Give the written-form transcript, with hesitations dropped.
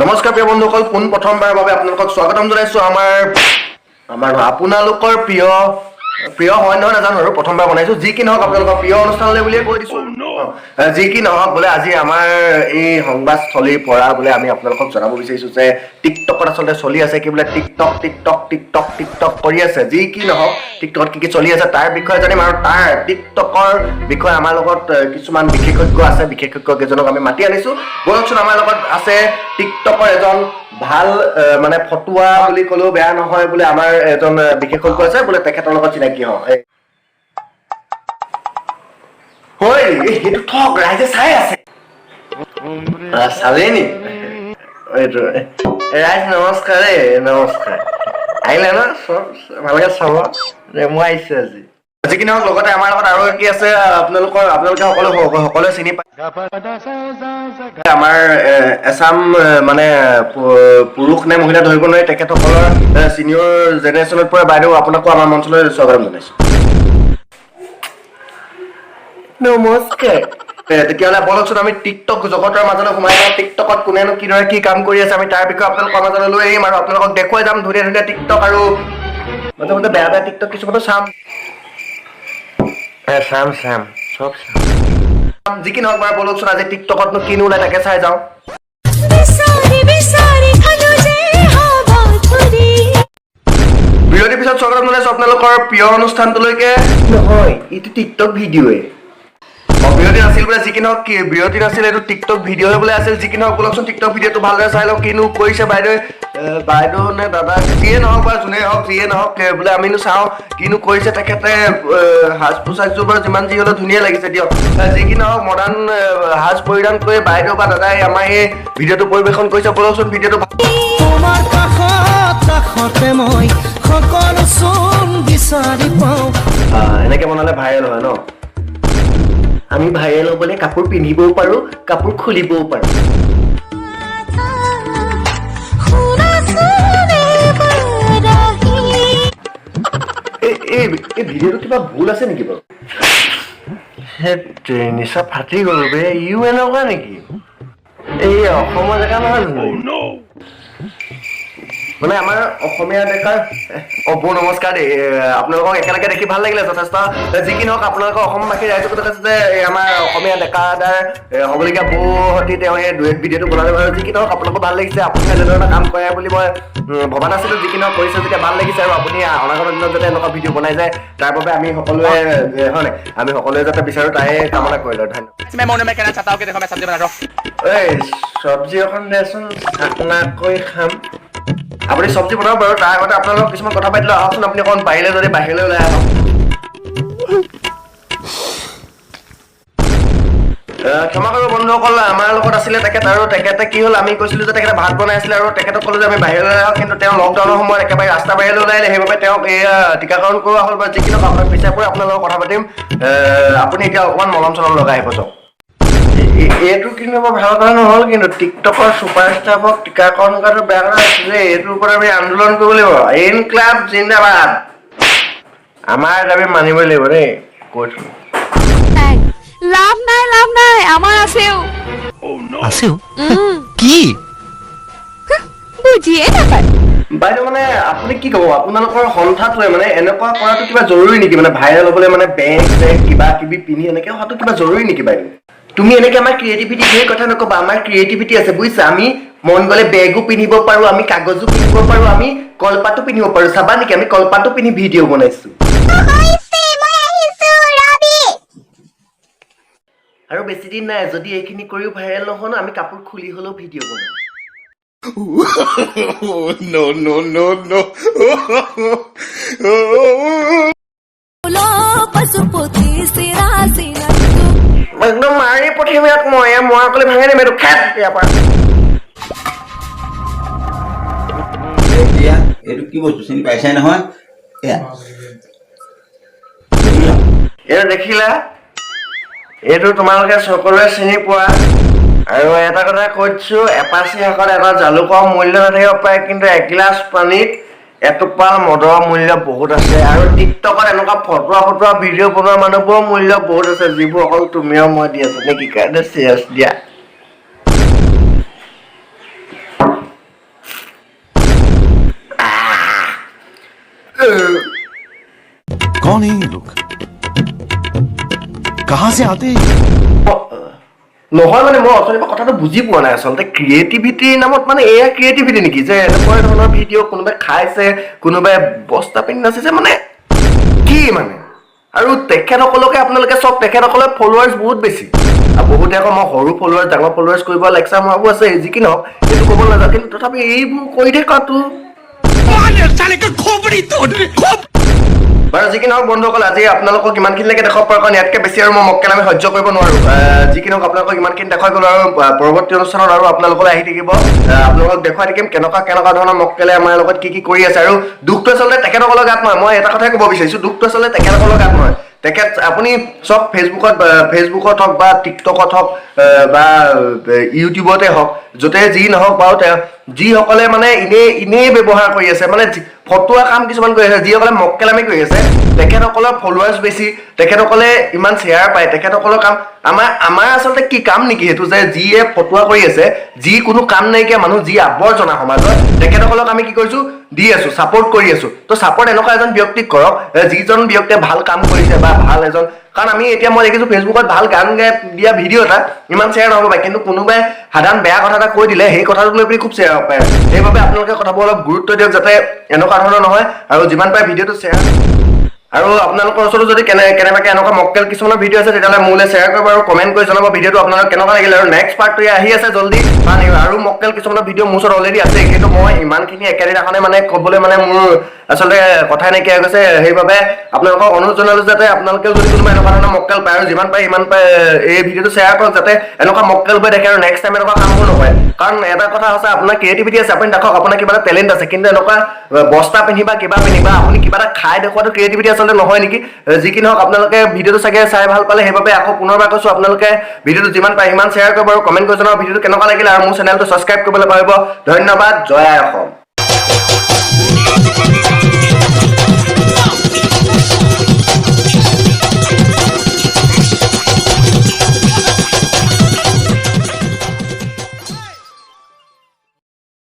নমস্কাৰ প্ৰিয় বন্ধুসকল, পোনপ্ৰথমবাৰৰ বাবে আপোনালোকক স্বাগতম জনাইছোঁ আমাৰ আমাৰ নহয়, আপোনালোকৰ প্ৰিয় প্ৰিয় হয় নহয় নাজানো আৰু প্ৰথমবাৰ বনাইছোঁ। যি কি নহওক, আপোনালোকৰ প্ৰিয় অনুষ্ঠানলৈ বুলিয়ে কৈ দিছোঁ। যি কি নহওক, বোলে আজি আমাৰ এই সংবাদস্থলীৰ পৰা বোলে আমি আপোনালোকক জনাব বিচাৰিছোঁ যে টিকটকত আচলতে চলি আছে কি। বোলে টিকটক টিকটক টিকটক টিকটক কৰি আছে। যি কি নহওক, টিকটকত কি কি চলি আছে তাৰ বিষয়ে জানিম আৰু তাৰ টিকটকৰ বিষয়ে আমাৰ লগত কিছুমান বিশেষজ্ঞ আছে। বিশেষজ্ঞ কেইজনক আমি মাতি আনিছোঁ। ব'লকচোন, আমাৰ লগত আছে টিকটকৰ এজন ভাল মানে ফটুৱা বুলি ক'লেও বেয়া নহয়, বোলে আমাৰ এজন বিশেষজ্ঞ আছে। বোলে তেখেতৰ লগত চিনাকি হওঁ। এই হয়, এই সেইটো থক, ৰাইজে চাই আছে। চালেই নি এইটো? ৰাইজ নমস্কাৰ দেই, নমস্কাৰ। আহিলে ন চব ভালকে চাব দে, মই আহিছো আজি। যি কি নহওক, লগতে আমাৰ লগত আৰু কি আছে, আপোনালোকে সকলো সকলোৱে চিনি পায় আমাৰ এচাম মানে পুৰুষ নে মহিলা ধৰিব নোৱাৰি, তেখেতসকলৰ চিনিয়ৰ জেনেৰেশ্যনত পৰা বাইদেউ, আপোনাকো আমাৰ মঞ্চলৈ স্বাগতম জনাইছো। নমস্কাৰ। তেতিয়াহ'লে বলকচোন, আমি টিকটক জগতৰ মাজলৈ সোমাই যাওঁ। টিকটকত কোনেনো কিদৰে কি কাম কৰি আছে, আমি তাৰ বিষয়ে আপোনালোকৰ মাজলৈ লৈ আহিম আৰু আপোনালোকক দেখুৱাই যাম ধুনীয়া ধুনীয়া টিকটক আৰু মাজে মাজে বেয়া বেয়া টিকটক কিছুমানো চাম। চাম চাম, চব চাম। যি কি নহওক বাৰু, বলকচোন, আজি টিকটকতনো কিনো ওলাই তাকে চাই যাওঁ। বিচাৰি বিচাৰি খালো যে হাবাথুৰি। বিৰতিৰ পিছত স্বাগতম জনাইছো আপোনালোকৰ প্ৰিয় অনুষ্ঠানটোলৈকে। নহয়, এইটো টিকটক ভিডিঅ'ৱে। অ, বিৰতি নাছিল বোলে। যি কি নহওক, কি বিৰতি নাছিল, এইটো টিকটক ভিডিঅ'হে বোলে আছিল। যি কি নহওক, ব'লকচোন, টিকটক ভিডিঅ'টো ভালদৰে চাই লওঁ। কিনো কৰিছে বাইদেৱে, বাইদেউ নে দাদা, যিয়ে নহওক বা যোনে হওক, যিয়ে নহওক, বোলে আমিনো চাওঁ কিনো কৰিছে তেখেতে। সাজ পোছাকযোৰ বাৰু যিমান যি হ'লেও ধুনীয়া লাগিছে দিয়ক। যি কি নহওক, মডাৰ্ণ সাজ পৰিধান কৰি বাইদেউ বা দাদাই আমাৰ এই ভিডিঅ'টো পৰিৱেশন কৰিছে। ব'লকচোন, ভিডিঅ'টো তোমাৰ কাষত কাষতে মই সকলো চোন বিচাৰি পাওঁ। এনেকে বনালে ভাইৰেল হয় ন? আমি ভাইৰেল হ'বলৈ কাপোৰ পিন্ধিবও পাৰো, কাপোৰ খুলিবও পাৰো। শুনাচোন এবাৰ আহি। এই এই এই ভিডিঅ'টো কিবা ভুল আছে নেকি বাৰু? সেই নিচা ফাটি গ'ল বে। ইও এনেকুৱা নেকি? এই অসমৰ জেগা নহয় জানো? মানে আমাৰ অসমীয়া ডেকাৰ, অ বৌ নমস্কাৰ দেই। আপোনালোকক একেলগে দেখি ভাল লাগিলে যথেষ্ট। যি কি নহওক, আপোনালোকৰ অসমবাসী ৰাইজকো দেখাইছে যে এই আমাৰ অসমীয়া ডেকা দাৰ হ'বলগীয়া বৌহঁতি তেওঁ এই ডুৱেট ভিডিঅ'টো বনালে বাৰু। যি কি নহওক, আপোনালোকৰ ভাল লাগিছে। আপুনি এনেধৰণৰ কাম কৰে বুলি মই ভবা নাছিলোঁ। যি কি নহওক, কৰিছে যেতিয়া ভাল লাগিছে আৰু আপুনি অনাগত দিনত যাতে এনেকুৱা ভিডিঅ' বনাই যায়, তাৰ বাবে আমি সকলোৱে হয় নাই, আমি সকলোৱে যাতে বিচাৰোঁ, তাৰে কামনা কৰিলোঁ। ধন্যবাদ। मैं मौन में कहना चाहता हूँ कि देखो, मैं सब्जी बना रहा हूँ। এই চব্জি অকণ দেচোন, চাকনাকৈ খাম। আপুনি চব্জি বনাব বাৰু, তাৰ আগতে আপোনাৰ লগত কিছুমান কথা পাতিলো। আহকচোন, আপুনি অকণ পাৰিলে যদি বাহিৰলৈ ওলাই আহক। ক্ষমা কৰিব বন্ধুসকল, আমাৰ লগত আছিলে তেখেত আৰু তেখেতে কি হ'ল, আমি কৈছিলো যে তেখেতে ভাত বনাই আছিলে আৰু তেখেতক ক'লো যে আমি বাহিৰলৈ আহক, কিন্তু তেওঁ লকডাউনৰ সময়ত একেবাৰে ৰাস্তা বাহিৰলৈ ওলাই আহিলে। সেইবাবে তেওঁক এয়া টীকাকৰণ কৰোৱা হ'ল বা যি কি নহওক, আপোনাৰ পিছে পৰে আপোনাৰ লগত কথা পাতিম। আপুনি এতিয়া অকণমান মলম চলম লগাই আহিব যাওক। এইটো কিন্তু বৰ ভাল কথা নহ'ল কিন্তু। টিকটকৰ ছুপাৰষ্টাৰক টীকাকৰণ কৰাটো বেয়া কথা আছিলে। এইটোৰ ওপৰত আমি আন্দোলন কৰিব লাগিব। ইনকলাব জিন্দাবাদ। আমাৰ দাবী মানিবই লাগিব দেই, কৈছো। নাই, লাভ নাই, লাভ নাই, আমাৰ আছেও। আছেও কি? বুজিয়ে নাপায়। বাইদেউ, মানে আপুনি কি ক'ব, আপোনালোকৰ সন্থাটোৱে মানে এনেকুৱা কৰাটো কিবা জৰুৰী নেকি? মানে ভাইৰেল হ'বলৈ মানে বেগ চেগ কিবা কিবি পিন্ধি এনেকে হোৱাটো কিবা জৰুৰী নেকি? বাইদেউ, তুমি এনেকে আমাৰ ক্ৰিয়েটিভিটি ধেৰ কথা নকবা। আমাৰ ক্ৰিয়েটিভিটি আছে, বুজিছা? আমি মন গ'লে বেগো পিন্ধিব পাৰো, আমি কাগজো পিন্ধিব পাৰো, আমি কলপাতো পিন্ধিব পাৰো। চাবা নেকি, আমি কলপাতো পিন্ধি ভিডিঅ' বনাইছো। হৈছে, মই আহিছো ৰবি। আৰু বেছি দিন নাই, যদি এইখিনি কৰিও ভাইৰেল নহওঁ ন, আমি কাপোৰ খুলি হ'লেও ভিডিঅ' বনাম। No, no, no, no. Pashupati সিৰাসিনা। একদম মাৰি পঠিয়াম ইয়াক মই। এয়া মই অকলে ভাঙি দিম এইটো। খেত ইয়াৰ পৰা। এতিয়া এইটো কি বস্তু চিনি পাইছাই নহয় এয়া? এইটো দেখিলা, এইটো তোমালোকে সকলোৱে চিনি পোৱা। আৰু এটা কথা কৈ দিছো, এপাচি শাকত এটা জালুকৰ মূল্য নাথাকিব পাৰে, কিন্তু এগিলাচ পানীত এটোপাল মদৰ মূল্য বহুত আছে। আৰু টিকটকত এনেকুৱা ফটোৱা ফটোৱা ভিডিঅ' বনোৱা মানুহবোৰৰ মূল্য বহুত আছে, যিবোৰ অকল তুমি আৰু মই দি আছো নে কি কাৰণে। চিয়াছ দিয়া। कौन है ये लोग, कहां से आते हैं? নহয়, মানে মই অথনিৰ পৰা কথাটো বুজি পোৱা নাই। আচলতে ক্ৰিয়েটিভিটিৰ নামত মানে এয়া ক্ৰিয়েটিভিটি নেকি যে এনেকুৱা ধৰণৰ ভিডিঅ' কোনোবাই খাইছে, কোনোবাই বস্তা পিন্ধি নাচিছে, মানে কি মানে? আৰু তেখেতসকলকে আপোনালোকে চব, তেখেতসকলৰ ফলোৱাৰ্ছ বহুত বেছি। আৰু বহুতে আকৌ মই সৰু ফলোৱাৰ্ছ, ডাঙৰ ফলোৱাৰ্ছ কৰিব লেকচাৰ মৰাবোৰ আছে। যি কি নহওক, সেইটো ক'ব নাযাওঁ, কিন্তু তথাপি এইবোৰ কৰি থকাটো। বাৰু, যি কি নহওক বন্ধুসকল, আজি আপোনালোকক ইমানখিনিলৈকে দেখুৱাব পাৰোঁ, কাৰণ ইয়াতকৈ বেছি আৰু মই মক্কেল আমি সহ্য কৰিব নোৱাৰোঁ। যি কি নহওক, আপোনালোকক ইমানখিনি দেখুৱাই গ'লো আৰু পৰৱৰ্তী অনুষ্ঠানত আৰু আপোনালোকলৈ আহি থাকিব। আপোনালোকক দেখুৱাই থাকিম কেনেকুৱা কেনেকুৱা ধৰণৰ মক্কেলে আমাৰ লগত কি কি কৰি আছে। আৰু দুখটো আচলতে তেখেতসকলৰ গাত নহয়। মই এটা কথাই ক'ব বিচাৰিছোঁ, দুখটো আচলতে তেখেতসকলৰ গাত নহয়। তেখেত আপুনি চব ফেচবুকত হওক বা টিকটকত হওক বা ইউটিউবতে হওক, য'তে যি নহওক বাৰু, তেওঁ যিসকলে মানে এনেই এনেই ব্যৱহাৰ কৰি আছে, মানে ফটুৱা কাম কিছুমান কৰি আছে, যিসকলে মক্কেলামি কৰি আছে, তেখেতসকলৰ ফলোৱাৰ্ছ বেছি, তেখেতসকলে ইমান শ্বেয়াৰ পায়। তেখেতসকলৰ কাম আমাৰ আমাৰ আচলতে কি কাম নেকি সেইটো যে যিয়ে ফটুৱা কৰি আছে, যি কোনো কাম নাইকিয়া মানুহ, যি আৱৰ্জনা সমাজত, তেখেতসকলক আমি কি কৰিছোঁ? দি আছো, ছাপৰ্ট কৰি আছো। তো ছাপৰ্ট এনেকুৱা এজন ব্যক্তিক কৰক যিজন ব্যক্তিয়ে ভাল কাম কৰিছে বা ভাল এজন। কাৰণ আমি এতিয়া মই দেখিছোঁ, ফেচবুকত ভাল গান গাই দিয়া ভিডিঅ' এটা ইমান শ্বেয়াৰ নহ'ব পাৰে, কিন্তু কোনোবাই সাধাৰণ বেয়া কথা এটা কৈ দিলে সেই কথাটোক লৈ পিনি খুব শ্বেয়াৰ হ'ব পাৰে। সেইবাবে আপোনালোকে কথাবোৰ অলপ গুৰুত্ব দিয়ক যাতে এনেকুৱা ধৰণৰ নহয়। আৰু যিমান পাৰে ভিডিঅ'টো শ্বেয়াৰ, আৰু আপোনালোকৰ ওচৰতো যদি কেনেবাকে এনেকুৱা মক্কেল কিছুমানৰ ভিডিঅ' আছে, তেতিয়াহ'লে মোলৈ শ্বেয়াৰ কৰিব আৰু কমেণ্ট কৰি জনাব ভিডিঅ'টো আপোনালোক কেনেকুৱা লাগিলে। আৰু নেক্সট পাৰ্টটো আহি আছে জল্দি, কাৰণ আৰু মক্কেল কিছুমানৰ ভিডিঅ' মোৰ ওচৰত অলৰেডি আছে, কিন্তু মই ইমানখিনি একেদিনাখনে মানে ক'বলৈ মানে মোৰ আচলতে কথাই নাইকিয়া হৈ গৈছে। সেইবাবে আপোনালোকক অনুৰোধ জনালোঁ যাতে আপোনালোকেও যদি কোনোবা এনেকুৱা ধৰণৰ মক্কেল পায়, আৰু যিমান পাৰে সিমান পাৰে এই ভিডিঅ'টো শ্বেয়াৰ কৰক, যাতে এনেকুৱা মক্কেলবোৰে দেখে আৰু নেক্সট টাইম এনেকুৱা কামবোৰ নকৰে। কাৰণ এটা কথা হৈছে, আপোনাৰ ক্ৰিয়েটিভিটি আছে, আপুনি দেখক, আপোনাৰ কিবা এটা টেলেণ্ট আছে, কিন্তু এনেকুৱা বস্তা পিন্ধি বা কিবা পিন্ধি বা আপুনি কিবা এটা খাই দেখুৱাটো ক্ৰিয়েটিভিটি আচলতে নহয় নেকি? যি কি নহওক, আপোনালোকে ভিডিঅ'টো চাগে চাই ভাল পালে। সেইবাবে আকৌ পুনৰবাৰ কৈছোঁ, আপোনালোকে ভিডিঅ'টো যিমান পাৰে সিমান শ্বেয়াৰ কৰিব আৰু কমেণ্ট কৰি জনাব ভিডিঅ'টো কেনেকুৱা লাগিলে। আৰু মোৰ চেনেলটো ছাবস্ক্ৰাইব কৰিবলৈ পাৰিব। ধন্যবাদ। জয় আই অসম।